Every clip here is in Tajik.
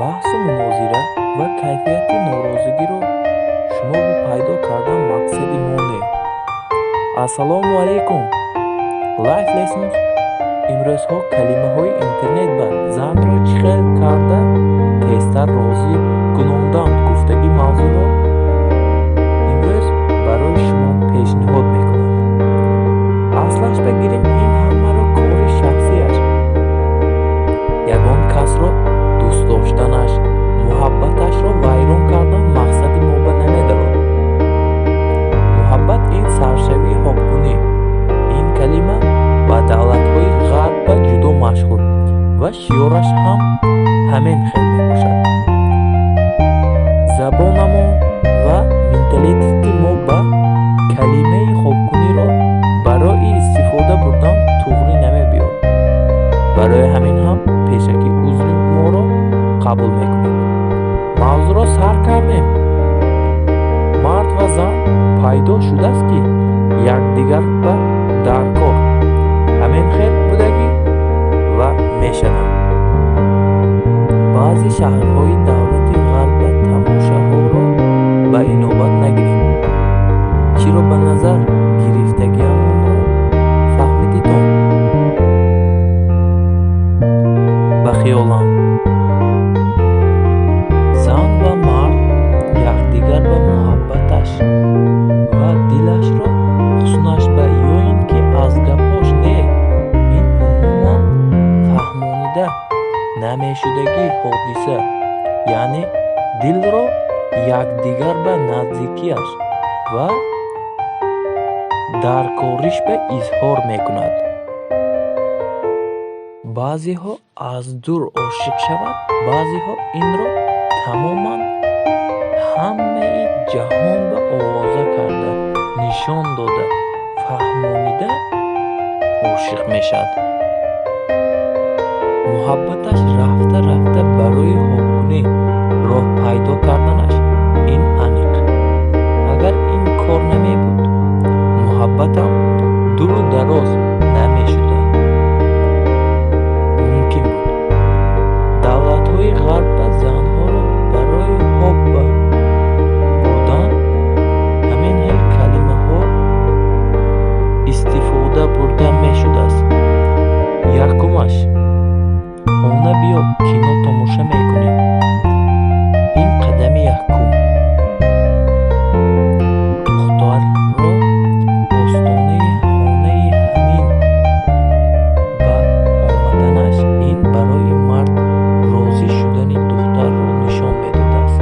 Баҳсу мунозира ва кайфияти норозигиро шумо пайдо кардан мақсади мо не. Ассалому алайкум. Life Lessons имрӯзҳо калимаҳои интернет ба занро чӣ хел карда тезтар розӣ кунонданд гуфтагӣ мавзӯъро имрӯз барои шумо пешниҳод мекунам. Аслаш бигирем, ин ҳамаро кори шахсиаш. Ягон касро дӯст доштанаш, муҳаббаташро вайрон кардан мақсади мо ба намедарод. Муҳаббат ин саршавии хобкунӣ. Ин калима ба давлатҳои ғарб ба ҷудо машҳур ва шиёраш ҳам ҳамин хел мебошад. Забонамон ва менталитети мо ба калимаи хобкуниро барои истифода бурдан туғрӣ намебиёд. Барои ҳамин ҳам пешакӣ узри моро қабул мекунед. Мавзӯъро сар кардем. Мард ва зан пайдо шудааст, ки якдигар ба даркор ҳамин хел будагӣ ва мешаванд. Баъзе шаҳрҳои давлати ғарб ба тамошаҳоро ба инобат нагирем. Чиро ба назар гирифтагиамонро фаҳмидитон? Ба хиёлам, зан ва мард якдигар ба муҳаббаташ ва дилашро ҳуснаш ба ё ин ки аз гапош не, ин умуман фаҳмонида намешудагӣ ҳодиса, яъне дилро якдигар ба наздикиаш ва даркориш ба изҳор мекунад. Баъзеҳо аз дур ошиқ шавад, баъзеҳо инро тамоман ҳамаи ҷаҳон ба овоза карда, нишон дода, фаҳмонида ошиқ мешавад. Муҳаббаташ рафта-рафта барои хобкунӣ роҳ пайдо карданаш ин аниқ. Агар ин кор намебуд, муҳаббатам дуру дароз намешуда мумкин буд. Давлатҳои ғарб ба занҳоро барои хоб ба бурдан ҳамин хел калимаҳо истифода бурда мешудааст. Якумаш: хона биё, кино тамоша мекунем. Ин қадами якум. Духтарро остонаи хонаи ҳамин ба омаданаш ин барои мард розӣ шудани духтарро нишон медодааст.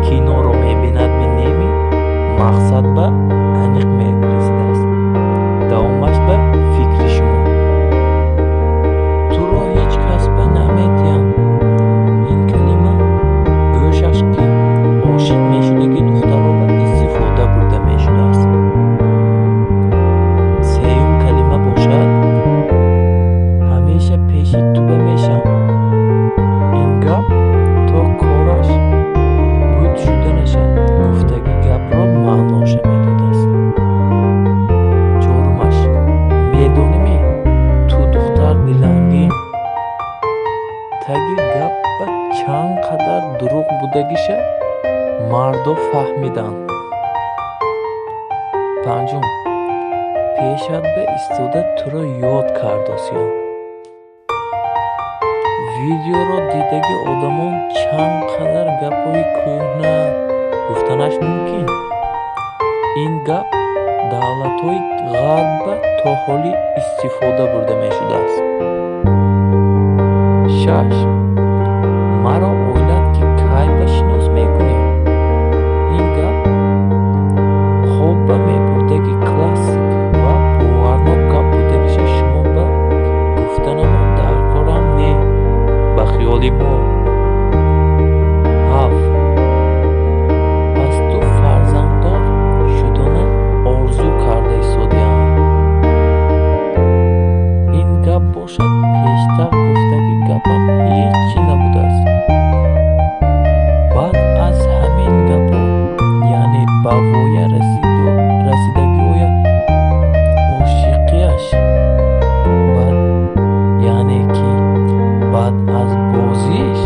Киноро мебинадми неми, мақсад ба аниқ мерасидааст. Давомаш ба фикри шумо. Туро ҳеҷ кас ба наметиҳам. Ин калима гӯшаш ки ошиқ мешудагӣ духтарро ба истифода бурда мешудааст. Сеюм калима бошад: ҳамеша пеши ту ба мешам. Ин гап то кораш буд шуданаша гуфтагӣ гапро маъноша медодааст. Чорумаш: медонимӣ, ту духтар дилангин. Таги гап ба чанд қадар дурӯғ будагиша мардо фаҳмиданд. Панҷум: пешат ба истода туро ёд кардосиям. Видеоро дидагӣ одамон чанд қадар гапҳои кӯҳна гуфтанаш мумкин. Ин гап давлатҳои ғарб то ҳолӣ истифода бурда мешудааст. Шаш: маро оилат ки кай ба шинос мекунӣ? Ин гап хоб ба мебурдаги классик ва боварнок гап будагиша шумо ба гуфтанамон даркорам не, ба хиёли мо. Ҳафт: пас ту фарзанддор шудана орзу карда истодиам. Ин гап бошад, пештар гуфтаги гапам ҳеҷ чӣ набудааст. Баъд аз ҳамин гапҳо, яъне ба воя расидагиоя ошиқиаш баъд, яъне ки баъд аз бозиш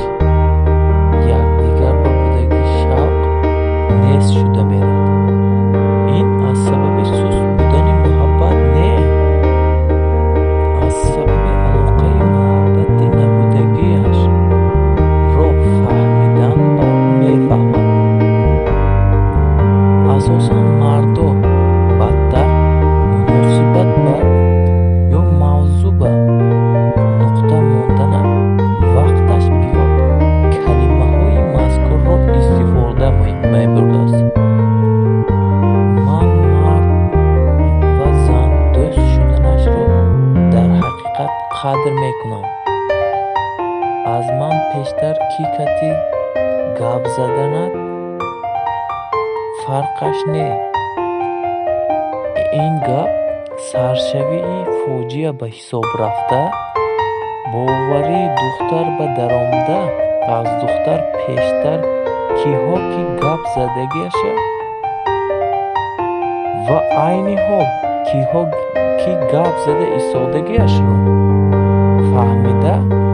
Аз ман пештар кӣ кати гап заданат фарқаш не. Ин гап саршавии фоҷиа ба ҳисоб рафта, боварии духтар ба даромада, аз духтар пештар киҳо ки гап задагиаша ва айни ҳол киҳо ки гап зада истодагиашро фаҳмида.